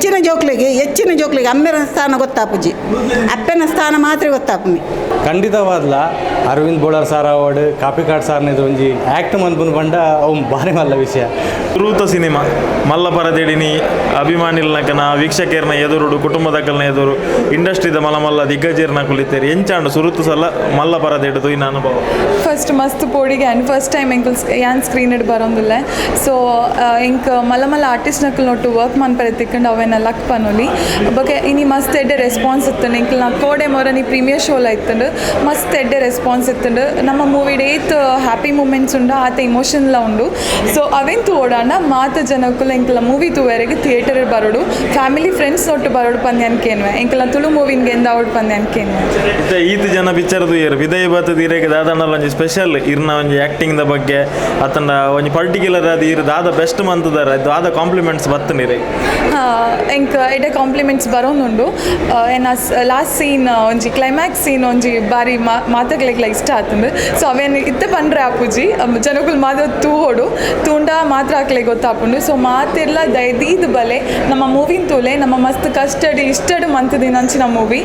ಹೆಚ್ಚಿನ ಜೋಕ್ಲೆಗ್ ಹೆಚ್ಚಿನ ಜೋಕ್ಲೆಗ್ ಅಮ್ಮೆರನ ಸ್ಥಾನ ಗೊತ್ತಾಪುಜಿ, ಅಪ್ಪೆನ ಸ್ಥಾನ ಮಾತ್ರ ಗೊತ್ತಾಪುನಿ. ಖಂಡಿತವಾದ್ಲ ಅರವಿಂದ್ ಬೋಳಾರ್ ಸಾರ್ ಅವಾರ್ಡ್ ಕಾಪಿಕಾಡ್ ಸಾರ್ನ ಇದು ಒಂಜಿ ಆ್ಯಕ್ಟ್ ಮನ್ಪುನು ಪಂಡ ಅವು ಭಾರಿ ಮಲ್ಲ ವಿಷಯ. ಸುರೂತ ಸಿನಿಮಾ ಮಲ್ಲ ಪರದೆಡಿನಿ ಅಭಿಮಾನಿಲ್ನಕನ ವೀಕ್ಷಕರ್ನ ಎದುರುಡು ಕುಟುಂಬದಕಲ್ನ ಎದುರು ಇಂಡಸ್ಟ್ರಿದ ಮಲ್ಲ ಮಲ್ಲ ದಿಗ್ಗಜರ್ನ ಕುಲಿತೇರಿ ಎಂಚಾಂಡು ಸುರುತು ಸಲ ಮಲ್ಲ ಪರದೆಡು ಇನ್ನ ಅನುಭವ. ಫಸ್ಟ್ ಮಸ್ತ್ ಪೋಡಿಗೆ ಆ್ಯಂಡ್ ಫಸ್ಟ್ ಟೈಮ್ ಎಂಕುಲ್ ಯಾನ್ ಸ್ಕ್ರೀನ್ ಇಡ್ ಬರೋಂದಿಲ್ಲ. ಸೊ ಎಂಕ್ ಮಲ್ಲ ಮಲ್ಲ ಆರ್ಟಿಸ್ಟ್ ನಕಲ್ ನೊಟ್ಟು ವರ್ಕ್ ಮನ್ಪರೆ ತಿಕ್ಕಂಡು ಅವೇನ ಲಕ್ ಪನೊಲಿ. ಬೊಕ ಇನಿ ಮಸ್ತ್ ಎಡ್ಡೆ ರೆಸ್ಪಾನ್ಸ್ ಇತ್ತಂಡು. ಎಂಕಲ್ನ ಕೋಡೆ ಮೊರನಿ ಪ್ರೀಮಿಯರ್ ಶೋಲ ಇತ್ತಂಡು, ಮಸ್ತ್ ಎಡ್ಡೆ ರೆಸ್ಪಾನ್ಸ್ ಇತ್ತಂಡು. ನಮ್ಮ ಮೂವಿಡ್ ಏತ್ ಹ್ಯಾಪಿ ಮೂಮೆಂಟ್ಸ್ ಉಂಡು ಆತ ಇಮೋಷನ್ಲ ಉಂಡು. ಸೊ ಅವೇನ್ ತೂವೊಡಾಂಡ ಮಾತ ಜನಕ್ಕುಲ ಎಂಕಲ ಮೂವಿ ತೂವೆರೆಗ್ ಥಿಯೇಟರ್ ಬರೋಡು, ಫ್ಯಾಮಿಲಿ ಫ್ರೆಂಡ್ಸ್ ನೊಟ್ಟು ಬರೋಡು ಪಂದ್ಯಾನ್ಕೇನ್ವೆ, ಎಂಕಲ ತುಳು ಮೂವಿನ್ಗೆ ಎಂದಾವಡ್ ಪಂದ್ಯಾನ್ಕೇನ್ವೆ. ಇತ್ತೆ ಈತ ಜನ ಪಿಕ್ಚರ್ ತೂಯೆರ್ ವಿದಯ್ ಬತ್ತದ ಇರೆಗ್ ದಾದಾಂಡಲ ಒಂಜಿ ಸ್ಪೆಷಲ್ ಇರ್ನ ಒಂಜಿ ಆ್ಯಕ್ಟಿಂಗ್ ದ ಬಗ್ಗೆ ಅತ್ತಂಡ ಒಂಜಿ ಪರ್ಟಿಕ್ಯುಲರ್ ಆದ್ ಇರ್ ದಾದ ಬೆಸ್ಟ್ ಮಂತದಾರ ದಾದ ಕಾಂಪ್ಲಿಮೆಂಟ್ಸ್ ಬತ್ತನ ಇರೆಗ್? ಎಂಕ್ ಎಡ್ಡೆ ಕಾಂಪ್ಲಿಮೆಂಟ್ಸ್ ಬರೋನುಂಡು. ಎನ್ನ ಲಾಸ್ಟ್ ಸೀನ್ ಒಂಜಿ ಕ್ಲೈಮ್ಯಾಕ್ಸ್ ಸೀನ್ ಒಂಜಿ ಬಾರಿ ಮಾತಗ್ಲೆಗ್ಲ ಇಷ್ಟ ಆತಂದು. ಸೊ ಅವೇನು ಇತ್ತೆ ಪಂಡ್ರೆ ಆಪುಜಿ, ಜನಕುಲು ಮಾತ ತೂವೊಡು, ತೂಂಡ ಮಾತ್ರ ಆಕ್ಲೆ ಗೊತ್ತಾಪುಂಡು. ಸೊ ಮಾತೆರ್ಲ ದಯದೀದ್ ಬಲೆ ನಮ್ಮ ಮೂವಿನ ತೂಲೆ. ನಮ್ಮ ಮಸ್ತ್ ಕಷ್ಟಡ್ ಇಷ್ಟಡ್ ಮಂತುದಿನಂಚಿನ ಮೂವಿ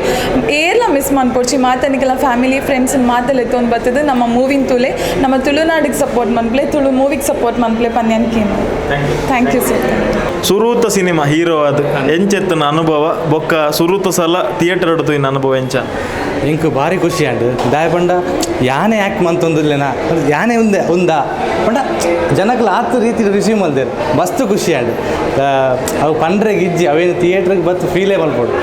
ಏರ್ಲ ಮಿಸ್ ಮನ್ಪೊಡ್ಚಿ. ಮಾತನಿಗೆಲ್ಲ ಫ್ಯಾಮಿಲಿ ಫ್ರೆಂಡ್ಸ್ ಮಾತೆಲ್ಲ ಎತ್ತೊಂದು ಬರ್ತದೆ ನಮ್ಮ ಮೂವಿನ ತೂಲೆ. ನಮ್ಮ ತುಳುನಾಡಿಗೆ ಸಪೋರ್ಟ್ ಮನ್ಪ್ಲೆ, ತುಳು ಮೂವಿಗೆ ಸಪೋರ್ಟ್ ಮನ್ಪ್ಲೆ ಪನ್ಯನ್ಕೇನು. Thank you sir. ಸುರೂತ ಸಿನಿಮಾ ಹೀರೋ ಅದು ಎಂಚೆತ್ತನ ಅನುಭವ ಬೊಕ್ಕ ಸುರೂತ ಸಲ ಥಿಯೇಟರ್ ಇನ್ ಅನುಭವ ಎಂಚ? ಎಂಕ್ ಭಾರಿ ಖುಷಿ ಆಂಡ್. ದಾಯ ಪಂಡ ಯಾನೆ ಆ್ಯಕ್ಟ್ ಮಂತೊಂದುಲ್ಲೆನ ಯಾನೆ ಉಂದೆ ಉಂದಾ ಪಂಡ ಜನಕ್ಲ ಆತ್ ರೀತಿ ರಿಸೀವ್ ಮಲ್ದೇರು ಮಸ್ತ್ ಖುಷಿ ಆಂಡ್. ಅವು ಪಂಡ್ರೆಗ್ ಇಜ್ಜಿ ಅವೇನು ಥಿಯೇಟ್ರಿಗೆ ಬತ್ತು ಫೀಲೇ ಮಲ್ಪೊಡು,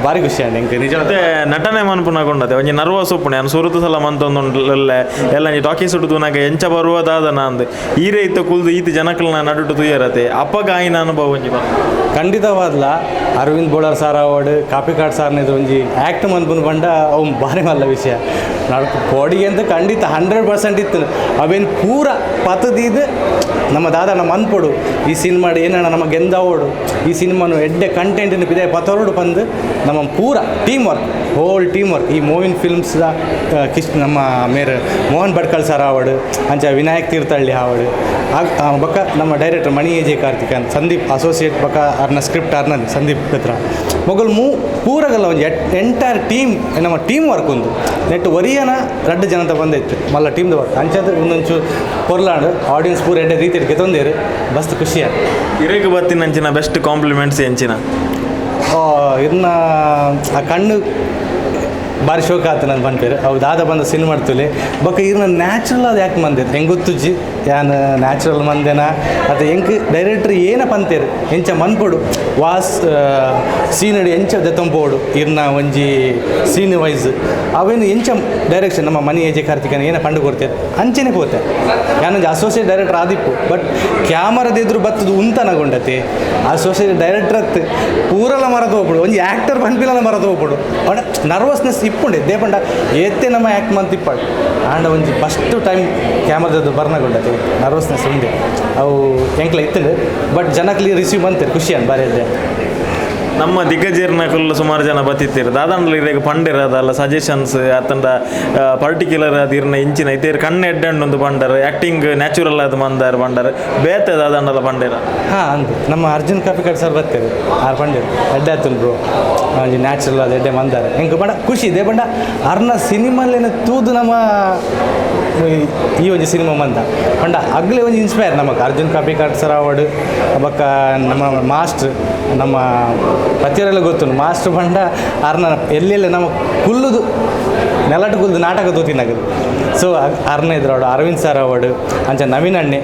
ಭಾರಿ ಖುಷಿ ಆಂಡ್ ಎಂಕ್ ನಿಜ. ಮತ್ತೆ ನಟನೆ ಮನ್ಪುನಗೊಂಡತೆ ಒಂಜಿ ನರ್ವಸ್ ಉಪ್ಪುಣೆ ಅನ್ ಸುರುತ ಸಲ ಮಂತೊಂದುಂಡುಲ್ಲೆ ಎಲ್ಲ ಒಂಜಿ ಟಾಕೀಸ್ ಉಟ್ಟು ತೂನಾಗ ಎಂಚ ಬರುವದಾದ ನಾಂದ್ ಈರೇ ಇತ್ತ ಕುಲ್ದು ಈತ ಜನಕ್ಲನ ನಡುಟು ತುಯರತೆ ಅಪ್ಪಗ ಆಯಿನ ಅನುಭವ ಒಂಜಿ ಬ. ಖಂಡಿತವಾದ್ಲ ಅರವಿಂದ್ ಬೋಳಾರ್ ಸಾರ್ ಅವಾರ್ಡ್ ಕಾಪಿಕಾಡ್ ಸಾರ್ನ ಇದು ಒಂಜಿ ಆ್ಯಕ್ಟ್ ಮನ್ಪುನು ಪಂಡ ಅವು ಭಾರಿ ಮಲ್ಲ ವಿಷಯ. ನಡಕು ಪೋಡಿಗೆ ಅಂತ ಖಂಡಿತ 100% ಇತ್ತು. ಅವೇನು ಪೂರ ಪತದೀದ್ ನಮ್ಮ ದಾದನ ಮನ್ಪೊಡು ಈ ಸಿನಿಮಾ ಏನಣ್ಣ ನಮ್ಮ ಗೆಂದಾವೋಡು ಈ ಸಿನಿಮಾನು ಎಡ್ಡೆ ಕಂಟೆಂಟಿನ ಪಿದೆ ಪತರೋಡು ಪಂದು ನಮ್ಮ ಪೂರ team work, whole team work. ಈ ಮೋವಿನ್ ಫಿಲ್ಮ್ಸ್ದ ಕಿಶ್ ನಮ್ಮ ಮೇರ್ ಮೋಹನ್ ಭಟ್ಕಳ್ ಸರ್ ಆವಡು, ಅಂಚ ವಿನಾಯಕ್ ತೀರ್ಥಹಳ್ಳಿ ಆವಡು, ಬೊಕ್ಕ ನಮ್ಮ ಡೈರೆಕ್ಟರ್ ಮಣಿ ಎ ಜೆ ಕಾರ್ತಿಕನ್, ಸಂದೀಪ್ ಅಸೋಸಿಯೇಟ್ ಬೊಕ್ಕ ಅರ್ನ ಸ್ಕ್ರಿಪ್ಟ್ ಅರ್ನನ್ ಸಂದೀಪ್ ಪತ್ರ ಮೊಗಲ್ ಮೂ ಪೂರಗಲ್ಲ ಒಂಜಿ ಎಂಟೈರ್ ಟೀಮ್ ನಮ್ಮ ಟೀಮ್ ವರ್ಕ್ ಒಂದು ನೆಟ್ ಒರಿಯನ ರಡ್ಡು ಜನತ ಬಂದೈತು ಮಲ್ಲ ಟೀಮ್ದ ವರ್ಕ್ ಅಂಚಾದ ಒಂದೊಂಚು ಪೊರ್ಲಾಂಡ್ ಆಡಿಯನ್ಸ್ ಪೂರ ಎಡ್ಡೆ ರೀತಿಯಲ್ಲಿ ಗೆತ್ತೊಂದೇರು ಬಸ್ತು ಖುಷಿಯ. ಇರೆಗ್ ಬತ್ತಿನ ಅಂಚಿನ ಬೆಸ್ಟ್ ಕಾಂಪ್ಲಿಮೆಂಟ್ಸ್ ಎಂಚಿನ? ಇದನ್ನ ಆ ಕಣ್ಣು ಭಾರಿ ಶೋಕ ಆತು ನಾನು ಪನ್ಪೇರು. ಅವು ದಾದ ಬಂದ ಸಿನ್ ಮಾಡ್ತುಲೆ ಬೊಕ್ಕ ಇರ್ನ ನ್ಯಾಚುರಲ್ ಅದು ಯಾಕೆ ಮಂದೆ ಹೆಂಗೆ ಗೊತ್ತುಜ್ಜಿ ಯಾನ್ ನ್ಯಾಚುರಲ್ ಮಂದೆನ ಅದು ಎಂಕ್ ಡೈರೆಕ್ಟ್ರ್ ಏನ ಪಂತೇರು ಎಂಚ ಮನ್ಪೊಡು ವಾಸ್ ಸೀನ್ ಎಂಚ ದೆತ್ತೊಂಪೋಡು ಇರ್ನ ಒಂಜಿ ಸೀನ್ ವೈಸ್ ಅವೇನು ಎಂಚ ಡೈರೆಕ್ಷನ್ ನಮ್ಮ ಮನಿ ಏಜೆ ಕಾರ್ತಿಕನ ಏನ ಪಂಡು ಕೊಡ್ತೇವೆ ಅಂಚೆನೆ ಪೋತೆ. ಯಾನೊಂಜಿ ಅಸೋಸಿಯೇಟ್ ಡೈರೆಕ್ಟರ್ ಆದಿಪ್ಪು ಬಟ್ ಕ್ಯಾಮರದ ಎದುರು ಬತ್ತದು ಉಂತನಗೊಂಡತೆ ಅಸೋಸಿಯೇಟ್ ಡೈರೆಕ್ಟರ್ ಅತ್ತು ಪೂರಲ ಮರದ ಹೋಗ್ಬಿಡು ಒಂಜಿ ಆ್ಯಕ್ಟರ್ ಪನ್ಪಿಲನ ಮರದ ಹೋಗ್ಬಿಡು ಪಂಡ ನರ್ವಸ್ನೆಸ್ ಇಪ್ಪುಂಡೆ ದೇಪಂಡ ಏತೆ ನಮ್ಮ ಆ್ಯಕ್ಟ್ ಮಂತ್ ಇಪ್ಪಾಡು ಆಂಡ ಒಂಜಿ ಫಸ್ಟ್ ಟೈಮ್ ಕ್ಯಾಮರದ್ದು ಬರ್ನಗೊಂಡತೆ ನರ್ವಸ್ನೆಸ್ ಉಂಡೆ ಅವು ಎಂಕ್ಲ ಇತ್ತಂಡು ಬಟ್ ಜನಕ್ಲಿ ರಿಸೀವ್ ಬಂತೇರು ಖುಷಿ ಅನ್ ಬಾರಿ ಅಡ್ಡೆ. ನಮ್ಮ ದಿಗ್ಗಜರ್ನಕುಲ್ಲ ಸುಮಾರು ಜನ ಬತ್ತಿತ್ತೀರು ದಾದಾಂಡ್ಲ ಇರೆಗ್ ಪಂಡೆರ್ ಅದಲ್ಲ ಸಜೆಷನ್ಸ್ ಅತ್ತಂಡ ಪರ್ಟಿಕ್ಯುಲರ್ ಅದು ಇರ್ನ ಇಂಚಿನ ಇತೇರು ಕಣ್ಣು ಎಡ್ಡಂಡು ಒಂದು ಪಂಡರ್ ಆ್ಯಕ್ಟಿಂಗ್ ನ್ಯಾಚುರಲ್ ಅದು ಮಂದಾರ್ ಪಂಡರ್ ಬೇತೆ ದಾದಾಂಡಲ ಪಂಡೇರ? ಹಾಂ ಅಂದು ನಮ್ಮ ಅರ್ಜುನ್ ಕಾಪಿಕಾಡ್ ಸರ್ ಬರ್ತಾರೆ ಆರು ಪಂಡೇರು ಎಡ್ಡೆ ಆತುಲ್ ಬ್ರೋ ಒಂಜಿ ನ್ಯಾಚುರಲ್ ಅದು ಎಡ್ಡೆ ಮಂದಾರ ಎಂಕ್ ಪಂಡ ಖುಷಿ ಇದೆ ಪಂಡ ಅರ್ನ ಸಿನಿಮಲ್ಲೇನ ತೂದು ನಮ್ಮ ಈ ಒಂಜಿ ಸಿನಿಮಾ ಮಂದ ಪಂಡ ಅಗ್ಲೆ ಒಂಜಿ ಇನ್ಸ್ಪೈರ್ ನಮಕ್ ಅರ್ಜುನ್ ಕಾಪಿಕಾಡ್ ಸರ್ ಅವಾರ್ಡ್ ಬೊಕ್ಕ ನಮ್ಮ ಮಾಸ್ಟ್ರ್ ನಮ್ಮ ಪ್ರತಿಯೊರೆಲ್ಲ ಗೊತ್ತುಂಡು ಮಾಸ್ಟ್ರ್ ಪಂಡ ಅರ್ನ ಎಲ್ಲೆಲ್ಲ ನಮ್ಮ ಕುಲ್ಲುದು ನೆಲಟು ಕುಲ್ದು ನಾಟಕ ತೂತಿನಗದು. ಸೊ ಅರ್ನ ಎದುರಾಡು ಅರವಿಂದ್ ಸರ್ ಅವಾರ್ಡ್ ಅಂಚ ನವೀನ್ ಅಣ್ಣೆ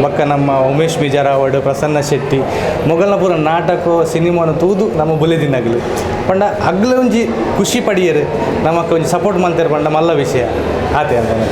ಬೊಕ್ಕ ನಮ್ಮ ಉಮೇಶ್ ಮಿಜಾರ್ ಅವಾರ್ಡ್ ಪ್ರಸನ್ನ ಶೆಟ್ಟಿ ಮೊಗಲ್ನ ಪೂರ ನಾಟಕ ಸಿನಿಮಾನು ತೂದು ನಮ್ಮ ಬುಲೆದಿನಗಲು ಪಂಡ ಅಗ್ಲೆ ಒಂಜಿ ಖುಷಿ ಪಡಿಯರು ನಮಕ್ ಒಂಜಿ ಸಪೋರ್ಟ್ ಮಂತೇರು ಪಂಡ ಮಲ್ಲ ವಿಷಯ ಆತೆ ಅಂತ.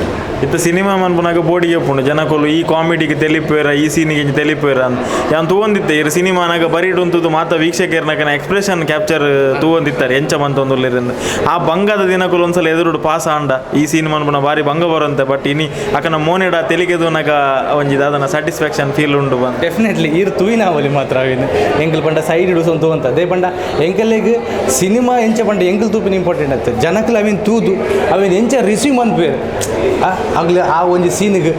ಇತ್ತ ಸಿನಿಮಾ ಮನ್ಪುನಾಗ ಬೋಡಿಗೆ ಉಪ್ಪುಂಡು ಜನಕುಲು ಈ ಕಾಮಿಡಿಗೆ ತೆಲಿಪೇರ ಈ ಸೀನಿಗೆ ಇಂಚ ತೆಲಿಪೇರ ಅಂತ ಯಾನ್ ತೂವೊಂದಿತ್ತೆ ಇರು ಸಿನಿಮಾನಾಗ ಬರೀಡ್ ಉಂತುದು ಮಾತ ವೀಕ್ಷಕರ್ನಕನ ಎಕ್ಸ್ಪ್ರೆಷನ್ ಕ್ಯಾಪ್ಚರ್ ತೂವೊಂದಿತ್ತಾರೆ ಎಂಚ ಮಂತೊಂದುಲ್ಲೆರಿಂದ್ ಆ ಬಂಗದ ದಿನಕುಲು ಒಂದ್ಸಲ ಎದುರುಡು ಪಾಸ್ ಆಂಡ ಈ ಸೀನ್ ಮನ್ಪುನ ಭಾರಿ ಬಂಗ ಬರುವಂತೆ ಬಟ್ ಇನಿ ಅಕನ ಮೋನೆಡ ತೆಲಿಗೆದುನಗ ಒಂಜಿ ದಾದನ ಸ್ಯಾಟಿಸ್ಫ್ಯಾಕ್ಷನ್ ಫೀಲ್ ಉಂಡು ಬಂದು. ಡೆಫಿನೆಟ್ಲಿ ಇರು ತೂಯಿನ ಅವಲಿ ಮಾತ್ರ ಅವಿನ ಎಂಕಲ್ ಪಂಡ ಸೈಡ್ ಇಡು ತೂವಂತ ಅದೇ ಪಂಡ ಎಂಕಲೆಗ್ ಸಿನಿಮಾ ಎಂಚ ಪಂಡ ಎಂಕಲ್ ತೂಪಿನ ಇಂಪಾರ್ಟೆಂಟ್ ಆಯ್ತು. ಜನಕ್ಲು ಅವಿನ ತೂದು ಅವಿನ ಎಂಚ ರಿಸೀವ್ ಮನ್ಪೇರು ಆಗ್ಲಿ ಆ ಒಂಜಿ ಸೀನಿಗೆ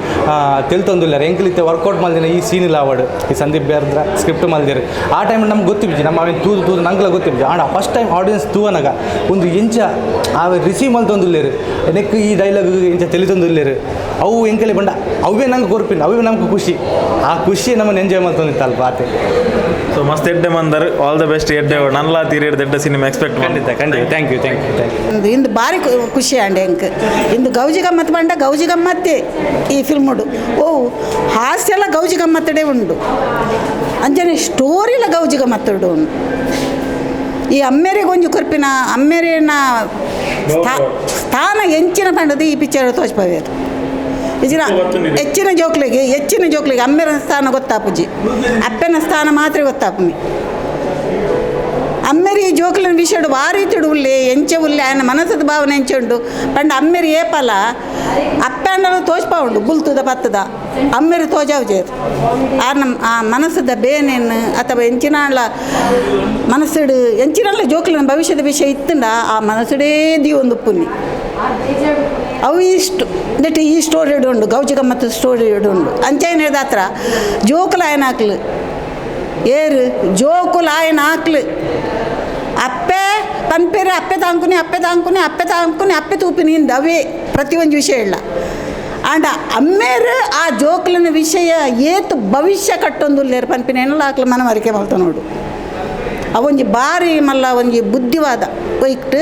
ತೆಲ್ತೊಂದುಲ್ಲಾರ. ಎಂಕಲ್ ಇತ್ತೆ ವರ್ಕೌಟ್ ಮಲ್ದಿನ ಈ ಸೀನ್ ಇಲ್ಲ ಆವಡ್ ಈ ಸಂದೀಪ್ ಬೇರ್ದ್ರ ಸ್ಕ್ರಿಪ್ಟ್ ಮಲ್ದಿರು. ಆ ಟೈಮ್ ನಮ್ಗೆ ಗೊತ್ತಿಬಿಜಿ, ನಮ್ಮ ಅವಿನ ತೂದು ತೂದು ನಂಗ್ಲ ಗೊತ್ತಿಬಿಜಿ. ಆಂಡ ಫಸ್ಟ್ ಟೈಮ್ ಆಡಿಯನ್ಸ್ ತೂವನಗ ಒಂದು ಎಂಚ ಆವೆ ರಿಸೀವ್ ಮಲ್ತೊಂದುಲ್ಲೇರು, ನೆಕ್ ಈ ಡೈಲಾಗ್ ಎಂಚ ತೆಲಿತೊಂದುಲ್ಲೇರು, ಅವು ಎಂಕಲೆ ಬಂಡ ಅವೇ ನಂಗೆ ಕೊರ್ಪಿನ, ಅವೇ ನಮ್ಗೆ ಖುಷಿ. ಆ ಖುಷಿ ನಮ್ಮನ್ನು ಎಂಜಾಯ್ ಮಲ್ತೊಂದಿತ್ತು ಅಲ್ಪ ಆತೆ. ಸೊ ಮಸ್ತ್ ಎಡ್ಡೆ ಮಂದರ್, ಆಲ್ the best. ಎಡ್ಡೆ ನನ್ಲಾ ತೀರಿಡ್ ದೆಡ್ಡ ಸಿನಿಮಾ ಎಕ್ಸ್ಪೆಕ್ಟ್. ಖಂಡಿತ ಖಂಡಿತ. Thank you, thank you, thank you. ಇಂದು ಇಂದು ಭಾರಿ ಖುಷಿ ಆಂಡೆ ಎಂಕ್. ಇಂದು ಗೌಜಿ ಗಮ್ಮತ್ ಪಂಡ ಗೌಜಿ ಗಮ್ಮತ್ತೆ ಈ ಫಿಲ್ಮುಡು. ಓ ಹಾಸ್ಯಲ ಗೌಜಿ ಗಮ್ಮತ್ತಡೆ ಉಂಡು, ಅಂಚನೆ ಸ್ಟೋರಿಲ ಗೌಜಿ ಗಮ್ಮತ್ತುಡು ಉಂಡು. ಈ ಅಮ್ಮೇರಿಗೆ ಒಂಜಿ ಕೊರ್ಪಿನ ಅಮ್ಮೇರಿನ ಸ್ಥಾನ ಎಂಚಿನ ಪಂಡದು ಈ ಪಿಕ್ಚರ್ ತೋಚ್ಪವೇರು. ಇಜಿನ ಹೆಚ್ಚಿನ ಜೋಕ್ಲಿಗೆ, ಹೆಚ್ಚಿನ ಜೋಕ್ಲಿಗೆ ಅಮ್ಮೇರಿನ ಸ್ಥಾನ ಗೊತ್ತಾಪುಜಿ, ಅಪ್ಪನ ಸ್ಥಾನ ಮಾತ್ರ ಗೊತ್ತಾಪುನಿ. ಅಮ್ಮೇರಿ ಈ ಜೋಕ್ಲಿನ ವಿಷಯಡು ವಾರೀತಿಡು ಉಲ್ಲೆ ಎಂಚೆ ಉಲ್ಲೆ, ఆయన ಮನಸ್ಸದ ಭಾವನೆ ಎಂಚೆ ಉಂಡು ಪಂಡ ಅಮ್ಮೇರಿ ಏಪಲ ಅಪ್ಪಂಡಲ ತೋಚ್ಪಾ ಉಂಡು ಬುಲ್ತುದ ಪತ್ತದ ಅಮ್ಮೇರಿ ತೋಜಾವು ಜೇರು. ಆ ನಮ್ಮ ಆ ಮನಸ್ಸದ ಬೇನೇನು ಅಥವಾ ಎಂಚಿನಾಳ ಮನಸ್ಸುಡು ಎಂಚಿನಾಳ ಜೋಕ್ಲಿನ ಭವಿಷ್ಯದ ವಿಷಯ ಇತ್ತಂಡ ಆ ಮನಸ್ಸುಡೇ ದೀವೊಂದು ಉಪ್ಪುನಿ. ಅವು ಇಷ್ಟು ನೆಟ್ ಈ ಸ್ಟೋರಿ ಉಂಡು, ಗೌಜಿ ಗಮ್ಮತ್ತು ಸ್ಟೋರಿ ಉಂಡು. ಅಂಚೈನ ದಾತ್ರ ಜೋಕುಲ ಆಯನ ಹಾಕ್ಲು ಏರು ಜೋಕುಲ ಆಯನ ಹಾಕ್ಲು ಅಪ್ಪೆ ಪನ್ಪೇರೆ ಅಪ್ಪೆ ತಾಂಕುನಿ ಅಪ್ಪೆ ತಾಂಕುನಿ ಅಪ್ಪೆ ತಾಂಕುನಿ ಅಪ್ಪೆ ತೂಪಿನಿ ಇಂದ ಅವೇ ಪ್ರತಿಯೊಂದು ವಿಷಯ ಇಲ್ಲ. ಆಂಡ ಅಮ್ಮೇರು ಆ ಜೋಕ್ಲಿನ ವಿಷಯ ಏತು ಭವಿಷ್ಯ ಕಟ್ಟೊಂದುಲ್ಲೇರು ಪನ್ಪಿನೇನಲ್ಲ ಆಕ್ಲು ಮನವರಿಕೆ ಮಲ್ತ ನೋಡು. ಅವೊಂಜಿ ಬಾರಿ ಮಲ್ಲ ಒಂಜಿ ಬುದ್ಧಿವಾದ ಒಯ್ಕ್ಟ್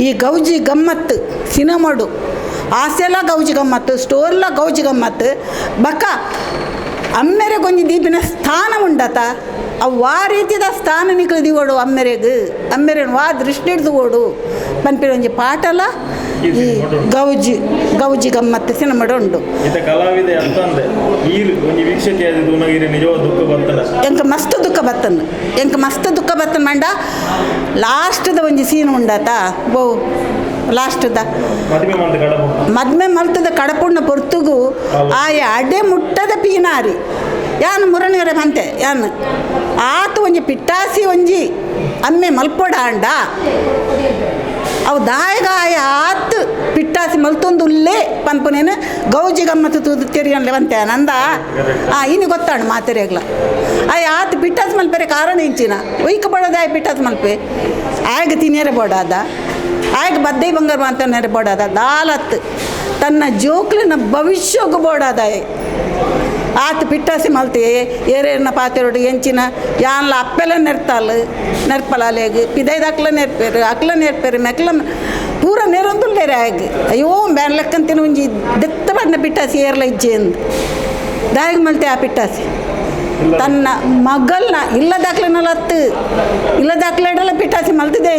ಈ ಗೌಜಿ ಗಮ್ಮತ್ತು ಸಿನಿಮಾಡು ಆಸೆಲ ಗೌಜಿ ಗಮ್ಮತ್ತು ಸ್ಟೋರ್ಲ ಗೌಜಿ ಗಮ್ಮತ್ತು ಬಕ್ಕ ಅಮ್ಮೆರೆಗೊಂಜಿ ದೀಪಿನ ಸ್ಥಾನ ಉಂಡತ. ಅವು ವಾ ರೀತಿದ ಸ್ಥಾನ ನಿಕ್ಲು ದಿವೋಡು ಅಮ್ಮೆರೆಗ್, ಅಮ್ಮೆರೆ ವಾ ದೃಷ್ಟಿ ಹಿಡ್ದು ಓಡು ಪನ್ಪಿನ ಒಂಜಿ ಪಾಟಲ ಈ ಗೌಜಿ ಗೌಜಿ ಗಮ್ಮತ್ತು ಸಿನಿಮಾಡು ಉಂಡು. ಇತ್ತ ಕಲಾವಿದೆ ಅಂತಂದೆ ಈರ್ ಒಂಜಿ ವೀಕ್ಷಕೆ ಆದಿದ್ದು ಉನಗಿರಿ ನಿಜವಾದ ದುಃಖ ಬರ್ತನ? ಎಂಕ ಮಸ್ತ್ ದುಃಖ ಬತ್ತನ್, ಎಂಕ ಮಸ್ತ್ ದುಃಖ ಬತ್ತನ್ ಮಂಡ ಲಾಸ್ಟ್ದ ಒಂಜಿ ಸೀನ್ ಉಂಡತ. ಬೋ ಲಾಸ್ಟ್ದ ಮದುವೆ ಮಂತ ಕಡಪು ಮದ್ಮೆ ಮಲ್ತದ ಕಡಪುಣ್ಣ ಪೊರ್ತುಗು ಆಯ ಅಡೆ ಮುಟ್ಟದ ಪೀನಾರಿ ಯಾನ್ ಮುರಣಿಯರ ಬಂತೆ ಯಾನ್ ಆತು ಒಂಜಿ ಪಿಟ್ಟಾಸಿ ಒಂಜಿ ಅಮ್ಮೆ ಮಲ್ಪೊಡ ಅಂಡ ಅವು ದಾಯಗಾಯ ಆತು ಪಿಟ್ಟಾಸಿ ಮಲ್ತೊಂದುಲ್ಲೇ ಪನ್ಪುನೇನು ಗೌಜಿ ಗಮ್ಮತ್ತು ತೂದು ತೆರಿಯನ್ಲೆ ಬಂತೆ ನಂದ ಆ ಇನ್ನು ಗೊತ್ತಾಣು ಮಾತೆರೆಗ್ಲ ಆಯ್ ಆತು ಪಿಟ್ಟಾಸಿ ಮಲ್ಪೆರೆ ಕಾರಣ ಇಂಚಿನ ಒಯ್ಕ ಬಡೋದಾಯ ಪಿಟ್ಟಾಸಿ ಮಲ್ಪೆ ಆಗ ತಿನ್ಯರೆ ಬೋಡಾದ ಆಗ ಬದ್ದೆ ಬಂಗಾರ ಅಂತ ನೆರೆ ಬೋಡಾದ ದಾಲತ್ ತನ್ನ ಜೋಕ್ಲಿನ ಭವಿಷ್ಯಕ್ಕೂ ಬೋಡಾದಾಯ ಆತ ಪಿಟ್ಟಾಸಿ ಮಲ್ತೆ ಏರೇರ್ನ ಪಾತೆರೋಡು ಎಂಚಿನ ಯಾನ್ಲ ಅಪ್ಪೆಲ ನೆರ್ತಾಲ್ ನೆರ್ಪಲ ಅಲೆಗ್ ಪಿದೈದ ಅಕ್ಲ ನೆರ್ಪೇರು ಅಕ್ಲ ನೆರ್ಪೇರು ಮೆಕ್ಲ ಪೂರ ನೆರೊಂದುಲ್ಲೇರು ಆಗ ಅಯ್ಯೋ ಬ್ಯಾನ್ ಲೆಕ್ಕಂತಿನ ಒಂಜಿ ದೆತ್ತ ಬಣ್ಣ ಪಿಟ್ಟಾಸಿ ಏರ್ಲ ಇಜ್ಜೆ ಅಂದ್ ದಾಯಿಗೆ ಮಲ್ತೆ ಆ ಪಿಟ್ಟಾಸಿ ತನ್ನ ಮಗಲ್ನ ಇಲ್ಲದಾಕ್ಲೆನಲತ್ತು ಇಲ್ಲದಾಕ್ಲೆಡಲ ಪಿಟ್ಟಾಸಿ ಮಲ್ತಿದೆ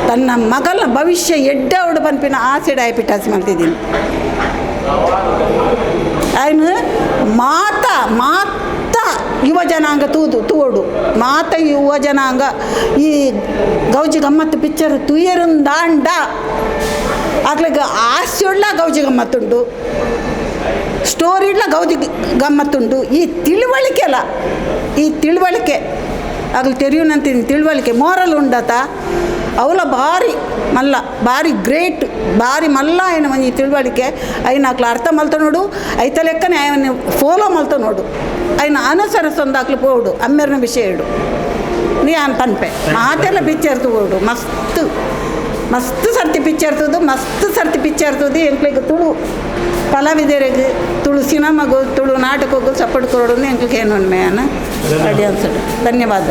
ತನ್ನ ಮಗಲ್ನ ಭವಿಷ್ಯ ಎಡ್ಡೆ ಅವಡು ಪನ್ಪಿನ ಆಸೆಡಾಯ ಪಿಟ್ಟಾಸಿ ಮಲ್ತಿದ್ದೀನಿ. ఆయన ಮಾತ ಮಾತ ಯುವ ಜನಾಂಗ ತೂದು ತೂಡು ಮಾತ ಯುವ ಜನಾಂಗ ಈ ಗೌಜಿ ಗಮ್ಮತ್ತು ಪಿಕ್ಚರ್ ತುಯರುಂದಾಂಡ ಅಕ್ಲಿಗೆ ಆಸ್ಯುಳ್ಳ ಗೌಜಿ ಗಮ್ಮತ್ತುಂಟು, ಸ್ಟೋರಿ ಇಲ್ಲ ಗೌಜಿ ಗಮ್ಮತ್ತುಂಟು. ಈ ತಿಳುವಳಿಕೆ ಅಲ್ಲ, ಈ ತಿಳುವಳಿಕೆ ಆಗಲಿ ತೆರೆಯುನಂತೀನಿ ತಿಳುವಳಿಕೆ ಮೋರಲ್ ಉಂಡತ ಅವಲ ಭಾರಿ ಮಲ್ಲ ಭಾರಿ ಗ್ರೇಟ್ ಭಾರಿ ಮಲ್ಲ ఆయన ಒಂಜಿ ತಿಳುವಳಿಕೆ ಐನ ಅಕ್ಲ ಅರ್ಥ ಮಲ್ತ ನೋಡು ಐತ ಲೆಕ್ಕನೆ ఆయన ಫಾಲೋ ಮಲ್ತ ನೋಡು ఆయన ಅನುಸರಿಸೊಂದು ಪೋಡು ಅಮ್ಮೆರ್ನ ವಿಷಯ ಇಡು ನೀ ಆನ್ ಪನ್ಪೆ ಮಾತೆಲ್ಲ ಪಿಕ್ಚರ್ ತಗೋಡು ಮಸ್ತ್ ಮಸ್ತ್ ಸರ್ತಿ ಪಿಕ್ಚರ್ ತೂದು ಮಸ್ತ್ ಸರ್ತಿ ಪಿಕ್ಚರ್ ತೂದು ಎಂಕ್ಲೆಗ್ ತುಳು ಕಲಾವಿದರಿಗೆ ತುಳು ಸಿನಿಮಾಗು ತುಳು ನಾಟಕಕ್ಕೂ ಸಪೋರ್ಟ್ ಕೊಡೋದು ಎಂಕ್ಲೆಗ್ ಏನು ಉಣ್ಮೆ ಆಡಿಯನ್ಸ್. ಧನ್ಯವಾದ.